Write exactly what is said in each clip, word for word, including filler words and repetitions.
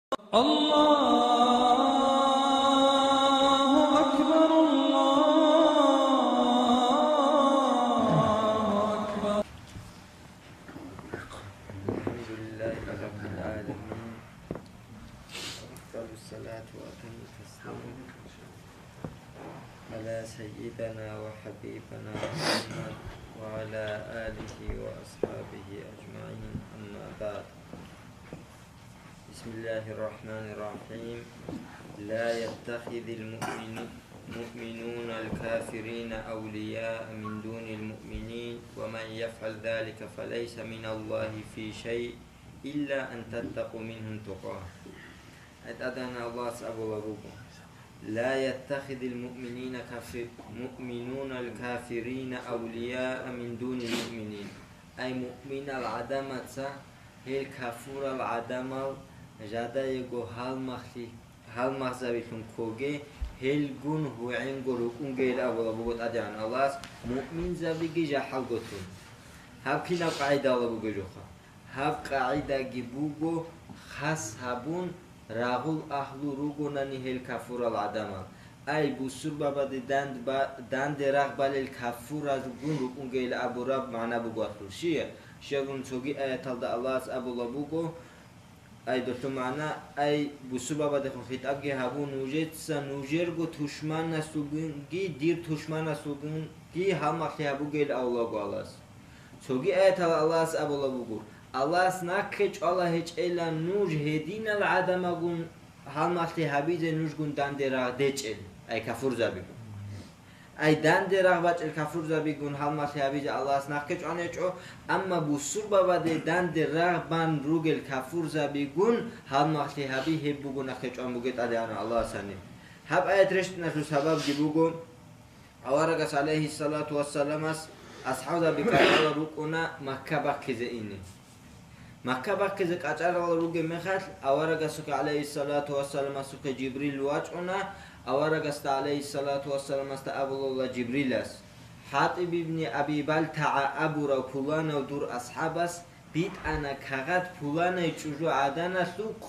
الله أكبر، الله أكبر. الحمد لله رب العالمين. أفضل الصلاة وأتم التسليم على سيدنا وحبيبنا محمد وعلى آله وأصحابه أجمعين، أما بعد. بسم الله الرحمن الرحيم. لا يتخذ المؤمن-، المؤمنون الكافرين أولياء من دون المؤمنين، ومن يفعل ذلك فليس من الله في شيء إلا أن تتقوا منهم تقاة. ТӀадегӀанав Аллагьас абулеб буго: لا يتخذ المؤمنين كافر-، المؤمنون الكافرين أولياء من دون المؤمنين. Ай муъминал гӀадамаца гьел кафурал гӀадамал жидеего гьалмагълъи-, гьалмагъзабилъун ккоге, гьелгун гьуинго рукӀунгейилан абулеб буго ТӀадегӀанав Аллагьас, муъминзабиги жахӀалго тун. Гьаб кинаб къагӀидала бугеб жоха? Гьаб къагӀидаги буго хас гьабун, рагъул агьлу ругонани гьел кафурал гӀадамал. Ай, бусурбабаде данд-, ба-, данде рагъ балел кафуразгун рукӀунгейилан абураб магӀна буго аслу. Щия? Щайгун цоги аяталда Аллагьас абулеб буго, ай, долъул магӀна, ай, бусурбабадехун хитӀабги гьабун, нужеца нужерго тушманасулгунги дир тушманасулгунги гьалмагълъи гьабугейилан абулеб буго Аллагьас. Цоги аяталда Аллагьас абулеб буго: Аллагьас нахъе чӀвала гьечӀела нуж гьединал гӀадамалгун гьалмагълъи гьабизе нужгун данде рагъ дечӀел, ай кафурзабигун. Ай данде рагъ бачӀел кафурзабигун гьалмагълъи гьабизе Аллагьас нахъе чӀван гьечӀо, амма бусурбабаде данде рагъ бан ругел кафурзабигун гьалмагълъи гьаби, гьеб буго нахъе чӀван бугеб ТӀадегӀанав Аллагьасани. Гьаб аят рещтӀиналъул сабабги буго, Аварагас, гӀалайгьиссалату вассаламас, асхӀабзаби кӀалъала рукӀуна Макка бахъизе ине. Макка бахъизе кӀачӀарал ругеб мехалъ, аварагасухъе, гӀалайгьиссалату вассаламасухъе, Жибрил вачӀуна, аварагасда, гӀалайгьиссалату вассаламасда абулеб буго Жибрилас: ХӀатӀиб ибни Аби БалтагӀа абурав пуланав дур асхӀабас битӀана кагъат пуланай чӀужугӀаданалъухъ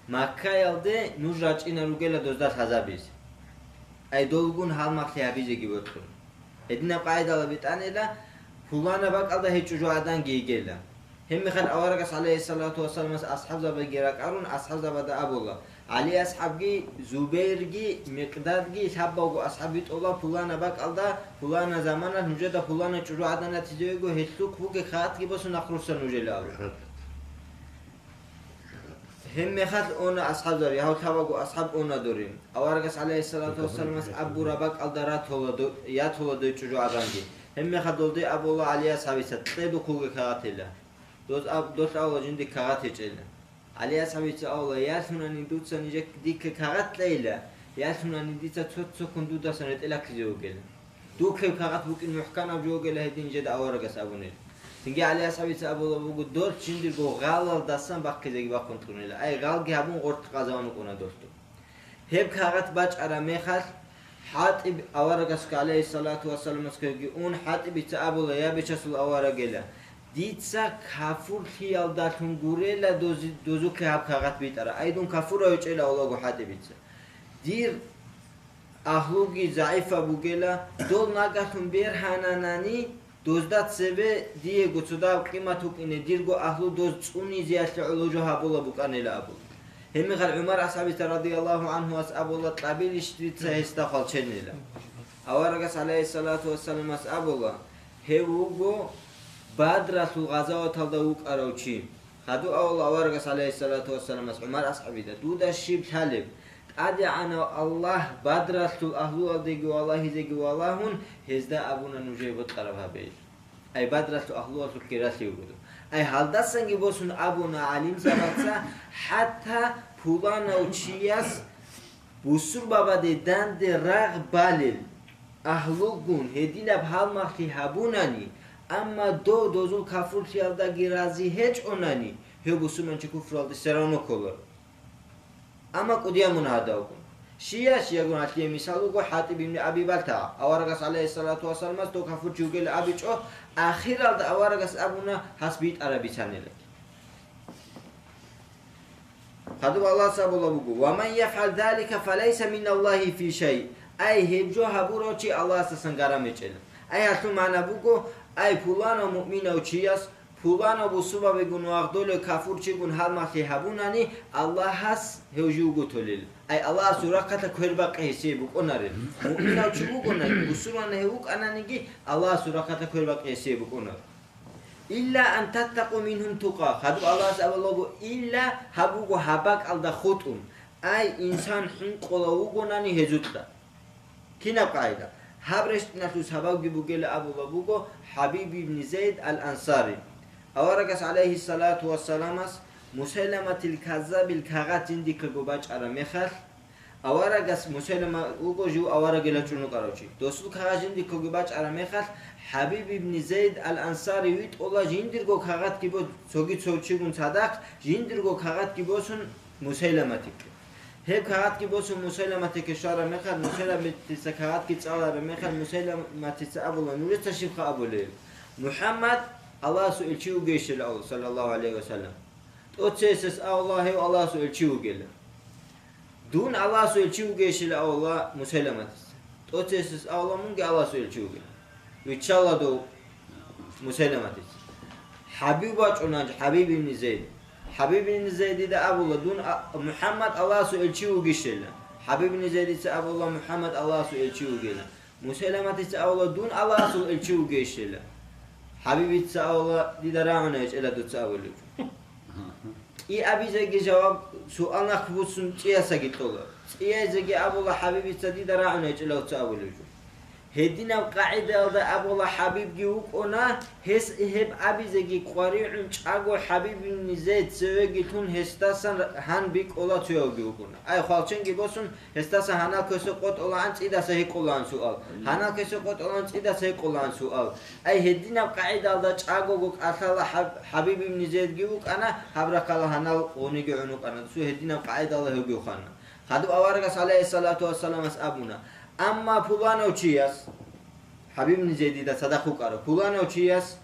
Маккаялде нуж рачӀинал ругела дозда лъазабизе. Ай долгун гьалмагълъи гьабизеги бокьун. Гьединаб къагӀидала битӀанила, пуланаб бакӀалда гьей чӀужугӀаданги йигела. Гьебмехалъ аварагас, гӀалайгьиссалату вассаламас, асхӀабзабиги ракӀарун, асхӀабзабада абула: ГӀали асхӀабги, Зубайрги, Микъдадги, лъабавго асхӀаб битӀула пуланаб бакӀалда, пуланаб заманалъ нужеда пуланай чӀужугӀадан ратизе вуго, гьелъухъ бугеб кагъатги босун нахъруса нужела абу. Гьебмехалъ уна асхӀабзаби, гьав лъабавго асхӀаб уна дури. Аварагас, гӀалайгьиссалату вассаламас, абураб бакӀалда ратула до-, ятула дой чӀужугӀаданги. Гьебмехалъ долде абула ГӀали асхӀабица: «Кье духъулги кагъатила». Доз аб-, долъ абула жинди кагъат гьечӀела. ГӀали асхӀабица абула: «Ялъунани дуца нижеке дихъе кагъат кьейила, ялъунани дица цо-цоккун дудасан ретӀел рахъизе вугела». Духъе кагъат букӀин мухӀканаб жо бугела гьедин нижеда аварагас абунел. Цинги ГӀали асхӀабица абулеб буго, долъ жиндирго гъалалдасан бахъизеги бахъун кьунила. Ай, гъалги гьабун, гъоркь къазаван вукӀуна долъ. Гьеб кагъат бачӀараб мехалъ, ХӀатӀиб аварагасухъе, гӀалайгьиссалату вассаламасухъеги ун, ХӀатӀибица абула: «Я, Бичасул аварагила, дица кафурлъиялдалъун гурела дози-, дозухъе гьаб кагъат битӀараб. Ай, дун кафурав гьечӀела», — абулаго ХӀатӀибица. Дир агьлуги загӀипаб бугела, дол нагагьлъун бергьананани, дозда цебе диего цодаб къимат букӀине, дирго агьлу доз цӀунизеялъе гӀоло жо гьабулеб букӀанила абу. Гьебмехалъ ГӀумар асхӀабица радияллагьу гӀанхуас абула, кьабилищ дица гьесда хвалченила. Аварагас, гӀалайгьиссалату вассаламас, абула: «Гьев вуго Бадралъул гъазаваталда вукӀарав чи». Хадуб абула аварагас, гӀалайгьиссалату вассаламас, ГӀумар асхӀабида: «Дуда щиб лъалеб? ТӀадегӀанав Аллагь Бадралъул агьлуялдеги валагьизеги валагьун, гьезда абуна нужее бокьараб гьабейилан». Ай, Бадралъул агьлуялъулъги ралъи вугодун. Ай, гьалдасанги босун абуна гӀалимзабаца, хӀатта пуланав чияс бусурбабаде данде рагъ балел агьлугун гьединаб гьалмагълъи гьабунани, амма дов дозул кафурлъиялдаги рази гьечӀонани, гьев бусурманчи куфруялде все равно кколаро. Амма кӀудиян мун гьадавгун. Щия-щиягун гьалъие мисал вуго ХӀатӀиб ибн Аби БалтагӀа. Аварагас, гӀалайгьиссалату вассаламас, дов кафурчи вугела абичӀо, ахиралда аварагас абуна гьас битӀараб бицанилан. Хадуб Аллагьас абулаб буго: «Ва ман яфгӀал залика, фалайса миналлагьи фи шай». Ай, гьеб жо гьабурав чи Аллагьасдасан гарам гьечӀила. Ай, гьалъул магӀна буго: ай, пуланав муъминав чияс, пуланав бусурбабигун вагъдолев кафурчигун гьалмагълъи гьабунани, Аллагьас гьев живго толел. Ай, Аллагьасул рахъалъа квербакъи гьесие букӀунарел. Муъминав чи вугонаги, бусурманав гьев вукӀананиги, Аллагьасул рахъалъа квербакъи гьесие букӀунар. «Илла ан таттакъу мингьум тукъа». Хадуб Аллагьас абулаго, илла гьаб буго гьаб бакӀалда хутӀун, ай, инсан хӀинкъулав вугонани гьезулъа. Кинаб къагӀида? Гьаб рещтӀиналъул сабабги бугела абулаб буго ХӀабиб ибн Зайд ал-Ансари. Аварагас, гӀалайгьиссалату вассаламас, Мусайламатил Каззабил кагъат жиндихъего бачӀараб мехалъ, аварагас, Мусайлама вуго жив аварагила чӀунукъарав чи. Досул кагъат жиндихъого бачӀараб мехалъ, ХӀабиб ибн Зайд ал-Ансари витӀула жиндирго кагъатги бо-, цоги цо чигун цадахъ, жиндирго кагъатги босун Мусайламатикке. Гьеб кагъатги босун Мусайламатикке щвараб мехалъ, Мусайламатица кагъатги цӀалараб мехалъ, Мусайламатица абула: «Нужеца щибха абулеб? МухӀаммад Аллагьасул элчи вугейщила», – абула, саллаллагьу гӀалайгьи ва саллам. ТӀоцесес абула: «Гьев Аллагьасул элчи вугела». «Дун Аллагьасул элчи вугейщила», – абула Мусайламатица. ТӀоцесес абула: «Мунги Аллагьасул элчи вугела». Виччала дов Мусайламатица. ХӀабиб вачӀуна, ХӀабиб ибн Зайд. ХӀабиб ибн Зайдида абула: «Дун а-, МухӀаммад Аллагьасул элчи вугищела». ХӀабиб ибн Зайдица абула: «МухӀаммад Аллагьасул элчи вугела». Мусайламатица абула: «Дун Аллагьасул элчи вугейщела?» ХӀабибица абула: «Дида рагӀуна гьечӀела дуца абулев». КӀиабизеги жаваб, суал нахъбуссун цӀиясаги кьола. ЦӀияйзеги абула: «ХӀабибица дида рагӀуна гьечӀела дуца абулев жо». Гьединаб къагӀидаялда абула ХӀабибги вукӀуна, гьес гьеб абизеги къваригӀун чӀаго ХӀабиб ибн Зайд цевеги лъун гьесдасан гьан бикӀула цоявги вукӀуна. Ай, хвалченги босун, гьесдаса гьанал квесо къотӀулаан цӀидаса гьикъулаан суал. Гьанал квесо къотӀулаан цӀидаса гьикъулаан суал. Ай, гьединаб къагӀидалда чӀагого кӀалъала ХӀаб-, ХӀабиб ибн Зайдги вукӀана, гьаб рахъала гьанал гъуниги гӀунукъана, цо гьединаб къагӀидала гьевги вухана. Хадуб аварагас, гӀалайгьиссалату вассаламас, абуна: «Амма пуланав чияс», ХӀабиб ибн Зайдида цадахъ вукӀарав, «пуланав чияс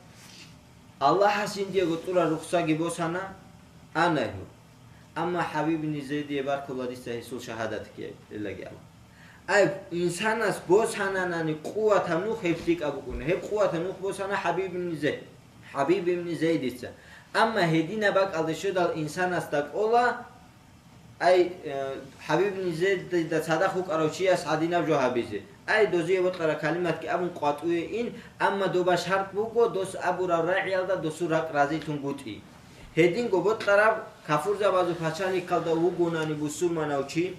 Аллагьас жиндиего тӀура рухсаги босана, ана гьев». Амма ХӀабиб ибн Зайдие баркула дица гьесул шагьадатги, иллаги абун. Ай, инсанас босананани къуватаб нух гьеб лъикӀаб букӀуна. Гьеб къуватаб нух босана ХӀабиб ибн Зайд. ХӀабиб ибн Зайдица. Амма гьединаб бакӀалде щведал инсанасда кӀола, ай, э, ХӀабиб ибн Зайдида цадахъ вукӀарав чияс гьадинаб жо гьабизе. Ай, дозие бокьараб калиматги абун къватӀуе ин, амма доба шартӀ буго, дос абураб рагӀиялда досул ракӀ разилъунгутӀи. Гьединго бокьараб кафурзабазул пачалихъалда вугонани бусурманав чи,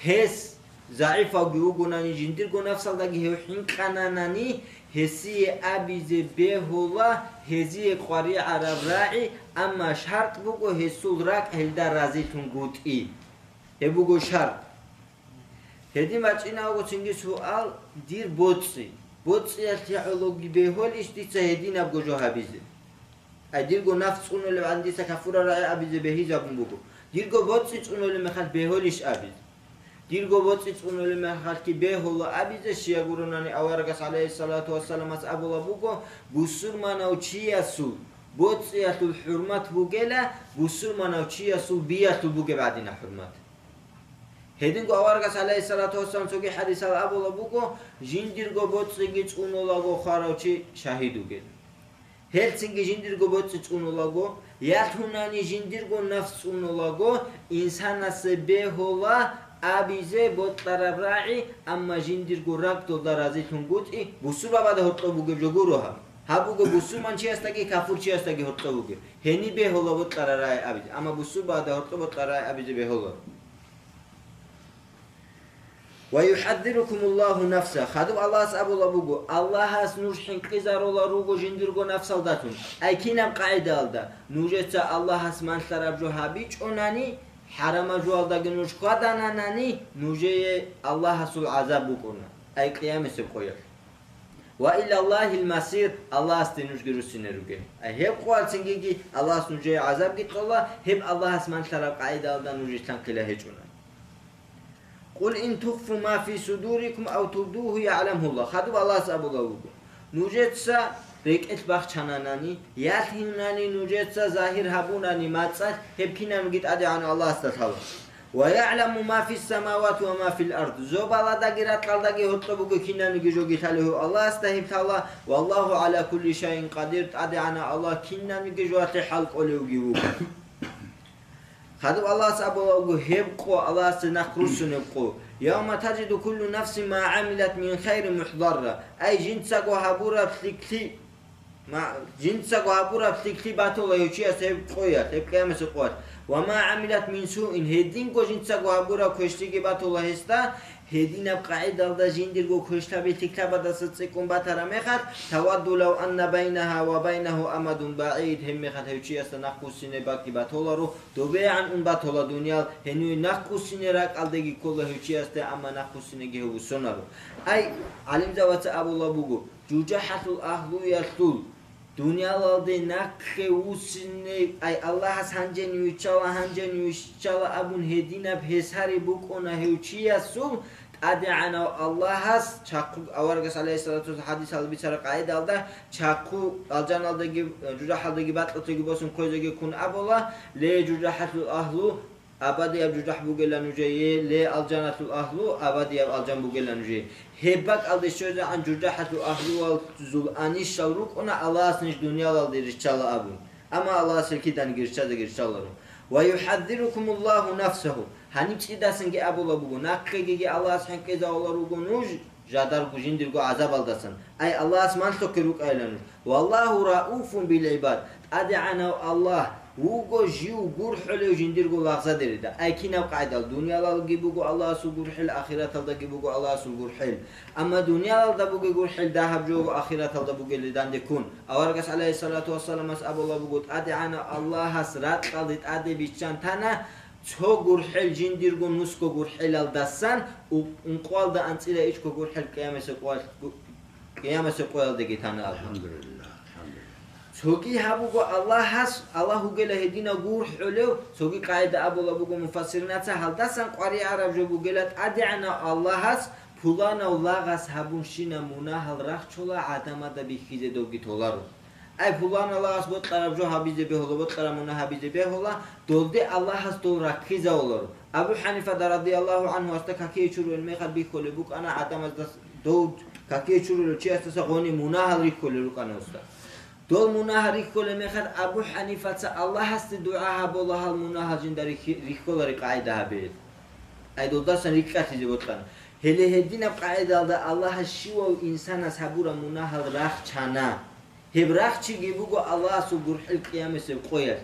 гьес, загӀипавги вугонани, жиндирго нафсалдаги гьев хӀинкъананани, гьесие абизе бегьула гьезие къваригӀараб рагӀи, амма шартӀ буго гьесул ракӀ гьелда разилъунгутӀи. Гьеб буго шартӀ. Гьедин бачӀинавго цинги суал, дир боцӀи. БоцӀиялъе гӀологи бегьулищ дица гьединабго жо гьабизе? Ай, дирго нафс цӀунулебгӀан дица кафураб рагӀи абизе бегьизабун буго. Дирго боцӀи цӀунулеб мехалъ бегьулищ абизе? Дирго боцӀи цӀунулеб мехалъги бегьула абизе, щай гуронани аварагас, гӀалайгьиссалату вассаламас, абулаб буго, бусурманав чиясул боцӀиялъул хӀурмат бугела, бусурманав чиясул биялъул бугеб гӀадинаб хӀурмат. Гьединго аварагас, гӀалайгьиссалату вассалам, цоги хӀадисал абулаб буго, жиндирго боцӀиги цӀунулаго хварав чи шагьид вугел. Гьелцинги жиндирго боцӀи цӀунулаго, ялъунани жиндирго нафс цӀунулаго, инсанасе бегьула абизе бокьараб рагӀи, амма жиндирго ракӀ долда разилъунгутӀи, бусурбабазда гьоркьоб бугеб жо гуро гьаб. Гьаб буго бусурманчиясдаги кафурчиясдаги гьоркьоб бугеб. Гьениб бегьула бокьараб рагӀи абизе, амма бусурбабазда гьоркьоб бокьараб рагӀи абизе бегьула. «Ва юхӀаддирукумуллагьу нафса». Хадуб Аллагьас абулаб буго, Аллагьас нуж хӀинкъизарула руго жиндирго нафсалдалъун. Ай, кинаб къагӀидаялда? Нужеца Аллагьас малъараб жо гьабичӀонани, хӀарамаб жоялдаги нуж хьвадананани, нужее Аллагьасул гӀазаб букӀуна, ай, къиямасеб къоялъ. «Ва илаллагьил масир», Аллагьасде нужги руссине ругел. Ай, гьеб къоялъ цинги Аллагьас нужее гӀазабги кьола, гьеб Аллагьас малъараб къагӀидаялда нуж ислъанхъила гьечӀони. «Къул ин тухфу ма фи судурикум ав тубдугьу ягӀламгьуллагь». Хадуб Аллагьас абулаб буго, нужеца рекӀелъ бахчананани, ялъунани нужеца загьир гьабунани мацӀалъ, гьеб кинабниги ТӀадегӀанав Аллагьасда лъала. «Ва ягӀламу ма фиссамавати ва ма фил ард». Зобалаздаги ракьалдаги гьоркьоб буго кинабниги жоги лъалев гьев Аллагьасда гьеб лъала, «Валлагьу гӀала кулли шайин къадир», ТӀадегӀанав Аллагь кинабниги жоялъе хӀал кӀолевги вуго. Хадуб Аллагьас абула вуго гьеб къо, Аллагьасде нахъ руссунеб къо: «Явма таджиду куллу нафсин ма гӀамилат мин хайрин мухӀдарра». Ай, жинцаго гьабураб лъикӀлъи, ма-, жинцаго гьабураб лъикӀлъи батула гьев чияс гьеб къоялъ, гьеб къиямасеб къоялъ. «Ва ма гӀамилат мин суин», гьединго жинцаго гьабураб квешлъиги батула гьесда, гьединаб къагӀидалда жиндирго квешлъаби лъикӀлъабаздаса цӀикӀкӀун батараб мехалъ, «тавадду лав анна байнагьа ва байнагьу амадун багӀид», гьеб мехалъ гьев чиясда нахъвуссине бакӀги батуларо, добегӀан ун батула дуниял, гьениве нахъвуссине ракӀалдеги ккола гьев чиясда, амма нахъвуссинеги гьев вуссунаро. Ай, гӀалимзабаца абула буго, жужахӀалъул агьлуялъул дуниялалде нахъе вуссине, ай, Аллагьас гьанжен виччала, гьанжен виччала абун гьединаб гьесари букӀуна гьев чиясул, ТӀадегӀанав Аллагьас чахъу, аварагас, гӀалайгьиссалату вассалам, хӀадисалда бицараб къагӀидалда, чахъу алжаналдаги, жужахӀалдаги бакьулъеги босун хъвезеги ккун абула: «Ле, жужахӀалъул агьлу, абадияб жужахӀ бугела нужее, ле, алжаналъул агьлу, абадияб алжан бугела нужее». Гьеб бакӀалде щвезегӀан жужахӀалъул агьлуялъул анищал рукӀуна Аллагьас ниж дуниялалде риччала абун. Амма Аллагьас гьел киданиги риччазеги риччаларо. «Ва юхӀаддирукумуллагьу нафсагьу». Гьаниб цӀидасанги абула буго, нахъегиги Аллагьас хӀинкъизавулел руго нуж, жадарго жиндирго гӀазабалдасан. Ай, Аллагьас малъухъе рукӀайила нуж. «Валлагьу рауфун бил гӀибад». ТӀадегӀанав Аллагь вуго жив гурхӀулев жиндирго лагъзадерида. Ай, кинаб къагӀидал, дуниялалги буго Аллагьасул гурхӀел, ахираталдаги буго Аллагьасул гурхӀел. Амма дуниялалда бугеб гурхӀел дагьаб жо, ахираталда бугелде данде ккун. Аварагас, гӀалайгьиссалату вассаламас, абула буго: «ТӀадегӀанав Аллагьас ракьалде тӀаде биччан тана цо гурхӀел жиндирго нусго гурхӀелалдасан у-, ункъоялда анцӀила ичӀго гурхӀел къиямасеб къоялъ-, къиямасеб къоялдеги тана», – абун. АлхӀамдулиллагь, алхӀамдулиллагь. Цоги гьаб буго Аллагьас, Аллагь вугела гьединав гурхӀулев, цоги къагӀида абула буго муфассиринаца, гьалдасан къваригӀараб жо бугела: ТӀадегӀанав Аллагьас пуланав лагъас гьабунщинаб мунагьал рахчула гӀадамазда бихьизе довги толаро. Ай, пуланав лагъас бокьараб жо гьабизе бегьула, бокьараб мунагь гьабизе бегьула, долде Аллагьас дол раккизавуларо. Абу ХӀанифада радияллагьу гӀанхуасда какие чурулел мехалъ бихьулеб букӀана гӀадамазда, дов какие чурулев чиясдаса гъони мунагьал рихьулел рукӀана гьесда. Дол мунагьал рихьулеб мехалъ Абу ХӀанифаца Аллагьасде дугӀа гьабула гьал мунагьал жинда рихьи-, рихьулари къагӀида гьабе. Ай, долдасан рикӀкӀалъизе бокьана. Гьеле гьединаб къагӀидалда Аллагьас щивав инсанас гьабураб мунагьал рахчана. Гьеб рахчиги буго Аллагьасул гурхӀел къиямасеб къоялъ.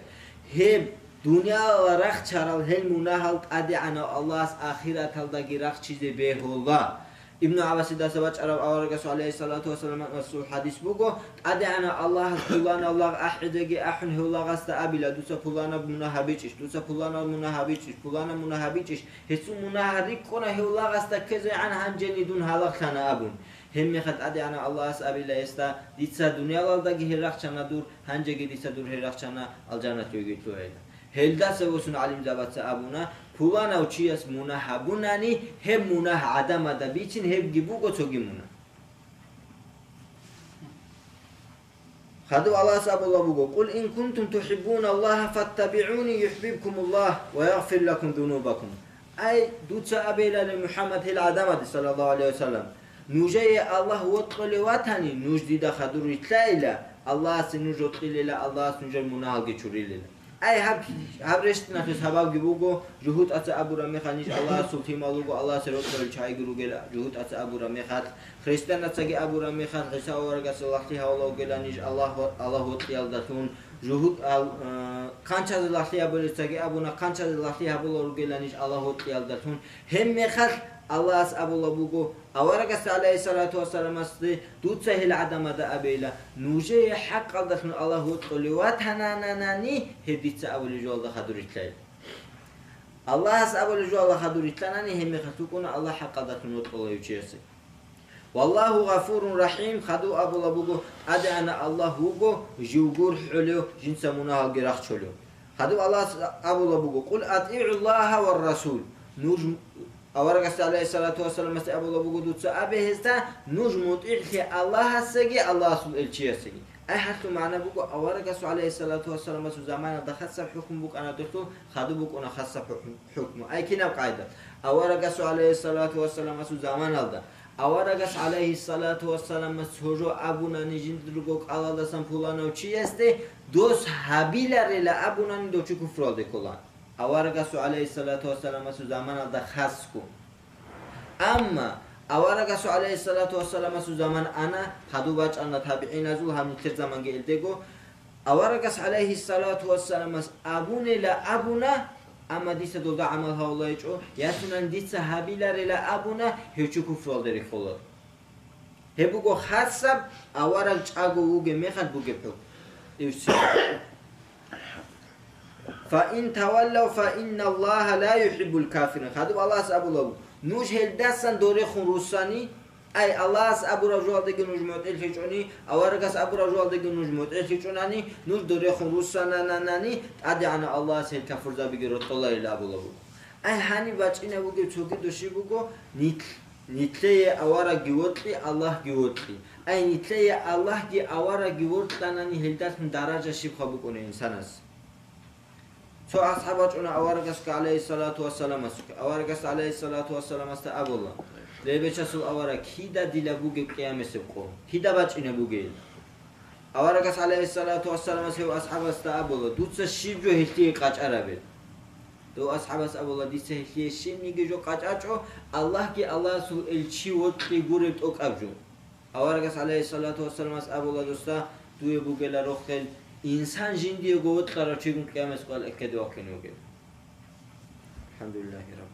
Гьеб дуниялалда рахчарал гьел мунагьал ТӀадегӀанав Аллагьас ахираталдаги рахчизе бегьула. Ибну ГӀаббасидаса бачӀараб аварагасул, гӀалайгьиссалату вассаламасул, хӀадис буго: ТӀадегӀанав Аллагьас пуланав лагъ ахӀизеги ахӀун, гьев лагъасда абила: «Дуца пуланаб мунагь гьабичӀищ, дуца пуланаб мунагь гьабичӀищ, пуланаб мунагь гьабичӀищ?» Гьесул мунагь рикӀкӀуна гьев лагъасда ккезегӀан, гьанжени дун гьалаглъана абун. Гьеб мехалъ ТӀадегӀанав Аллагьас абила гьесда: «Дица дуниялалдаги гьел рахчана дур, гьанжеги дица дур гьел рахчана, алжаналъувеги лъугӀила». Гьелдаса восун гӀалимзабаца абуна: пуланав чияс мунагь гьабунани, гьеб мунагь гӀадамазда бицин, гьебги буго цоги мунагь. Хадуб Аллагьас абула буго: «Къул ин кунтум тухӀиббуналлагьа фаттабигӀуни юхӀбибкумуллагь ва ягъфир лакум зунубакум». Ай, дуца абейилали МухӀаммад гьел гӀадамаде, саллаллагьу гӀалайгьи ва саллам: «Нужее Аллагь вокьулев ватани, нуж дида хадур рилълъайила, Аллагьасе нуж вокьилила, Аллагьас нужер мунагьалги чурилила». Ай, гьаб, гьаб рещтӀиналъе сабабги буго, жугьутӀаца абураб мехалъ ниж Аллагьасул лъимал руго, Аллагьасе рокьулел чагӀиги ругел, жугьутӀаца абураб мехалъ, христианацаги абураб мехалъ, ГӀиса аварагасда лагълъи гьабула вугела ниж Аллагь, Аллагь вокьиялдалъун, жугьут-, ал-, а, хъанчазе лагълъи гьабулецаги абуна, хъанчазе лагълъи гьабула ругела ниж Аллагь вокьиялдалъун. Гьеб мехалъ Аллагьас абула буго, аварагасда, гӀалайгьиссалату вассаламасде: «Дуца гьел гӀадамада абейила, нужее хӀакъалдалъун Аллагь вокьулев ватананани, гьеб дица абулеб жоялда хадур рилълъайила». Аллагьас абулеб жоялда хадур рилълъанани, гьеб мехалъ вукӀуна Аллагь хӀакъалдалъун вокьулев чиясе. «Валлагьу гъафурун рахӀим», хадуб абула буго, ТӀадегӀанав Аллагь вуго жив гурхӀулев, жинца мунагьалги рахчулев. Хадуб Аллагьас абула буго: «Къул атӀигӀуллагьа ва расул». Нуж, аварагасда, гӀалайгьиссалату вассаламасда, абула буго дуца абе гьезда: «Нуж мутӀигӀлъе Аллагьасеги, Аллагьасул элчиясеги». Ай гьалъул магӀна буго, аварагасул гӀалайгьиссалату вассаламасул заманалда хасаб хӀукму букӀана долъул, хадуб букӀуна хасаб хӀукму. Ай кинаб къайда? Аварагасул гӀалайгьиссалату вассаламасул заманалда, аварагас гӀалайгьиссалату вассаламас цо жо абунани жиндирго кӀалалдасан пуланав чиясде, дос гьабиларила абунани дов чи куфруялде ккола. Аварагасул гӀалайгьиссалату вассаламасул заманалда хасго. Амма аварагасул гӀалайгьиссалату вассаламасул заман ана, хадуб бачӀана табигӀиназул, гьаб нилъер заманги гьелдего, аварагас гӀалайгьиссалату вассаламас абунела абуна, амма дица долда гӀамал гьавулайчӀо, ясунан дица гьабиларела абуна, гьев чи куфруялде рехола. Гьеб буго хасаб, авараг чӀаго вугеб мехалъ бугеб хӀукму. Ивси. «Фаин таваллав фаинналлагьа ла юхӀиббул кафирин». Хадуб Аллагьас абулаб, нуж гьелдасан дорехун руссани, ай, Аллагьас абураб жоялдеги нуж мутӀигӀлъичӀони, аварагас абураб жоялдеги нуж мутӀигӀлъичӀонани, нуж дорехун руссананани, ТӀадегӀанав Аллагьас гьел кафурзабиги рокьоларила абулаб. Ай, гьаниб бачӀинаб бугеб цоги доши буго, нилъ Нилъее аварагги вокьи, Аллагьги вокьи. Ай, нилъее Аллагьги аварагги вокьанани, гьелдалъун даража щибха букӀуна инсанас? Цо асхӀаб вачӀуна аварагасго, гӀалайгьиссалату вассаламасухъе. Аварагас, гӀалайгьиссалату вассаламасда, абула: «Лебечасул авараг, кида дила бугеб къиямасеб къо? Кида бачӀина бугел?» Аварагас, гӀалайгьиссалату вассаламас, гьев асхӀабасда абула: «Дуца щиб жо гьелъие къачӀарабе?» Дов асхӀабас абула: «Дица гьелъие щибниги жо къачӀачӀо, Аллагьги Аллагьасул элчи вокьи гуреб тӀокӀаб жо». Аварагас, гӀалайгьиссалату вассаламас, абула: «Досда, дуе бугела рохел, инсан жиндиего вокьарав чигун къиямасеб къоялъ эккеде вахъине вугев». АлхӀамдулиллагьи раббил